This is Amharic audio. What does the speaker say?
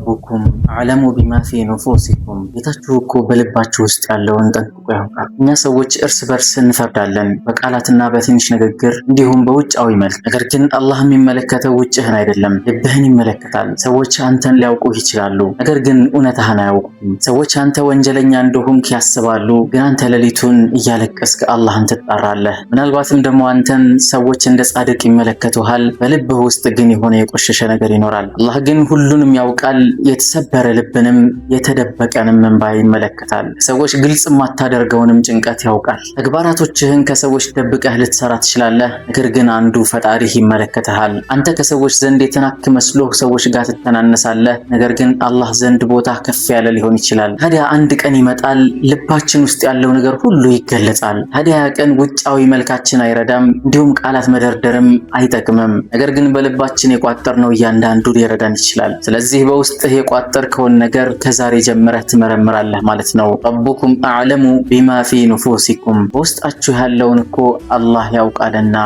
ربكم أعلم بما في نفوسكم፣ ጌታችሁ እኮ በልባችሁ ውስጥ ያለውን ጠንቅቆ ያውቃል። እኛ ሰዎች እርስ በርስ እንፈርዳለን በቃላትና በትንሽ ንግግር እንዲሁም በውጫዊ መልክ። ነገር ግን አላህ የሚመለከተው ውጭህን አይደለም፣ ልብህን ይመለከታል። ሰዎች አንተን ሊያውቁህ ይችላሉ፣ ነገር ግን እውነታህን አያውቁም። ሰዎች አንተ ወንጀለኛ እንደሆንክ ያስባሉ፣ ግን አንተ ሌሊቱን እያለቀስክ አላህን ትጣራለህ። ምናልባትም ደግሞ አንተን ሰዎች እንደ ጻድቅ ይመለከቱሃል፣ በልብህ ውስጥ ግን የሆነ የቆሸሸ ነገር ይኖራል። አላህ ግን ሁሉንም ያውቃል። የተሰበረ ልብንም የተደበቀንም እንባ ይመለከታል። ሰዎች ግልጽ የማታደርገውንም ጭንቀት ያውቃል። ተግባራቶችህን ከሰዎች ደብቀህ ልትሰራ ትችላለህ፣ ነገር ግን አንዱ ፈጣሪህ ይመለከትሃል። አንተ ከሰዎች ዘንድ የተናክ መስሎህ ሰዎች ጋር ትተናነሳለህ፣ ነገር ግን አላህ ዘንድ ቦታ ከፍ ያለ ሊሆን ይችላል። ታዲያ አንድ ቀን ይመጣል፣ ልባችን ውስጥ ያለው ነገር ሁሉ ይገለጻል። ታዲያ ያ ቀን ውጫዊ መልካችን አይረዳም፣ እንዲሁም ቃላት መደርደርም አይጠቅምም። ነገር ግን በልባችን የቋጠርነው እያንዳንዱ ሊረዳን ይችላል። ስለዚህ በውስጥህ የቋጠርከውን ነገር ከዛሬ ጀምረህ ትመረምራለህ ማለት ነው። ربكم أعلم بما في نفوسكم፣ በውስጣችሁ ያለውን እኮ አላህ ያውቃልና።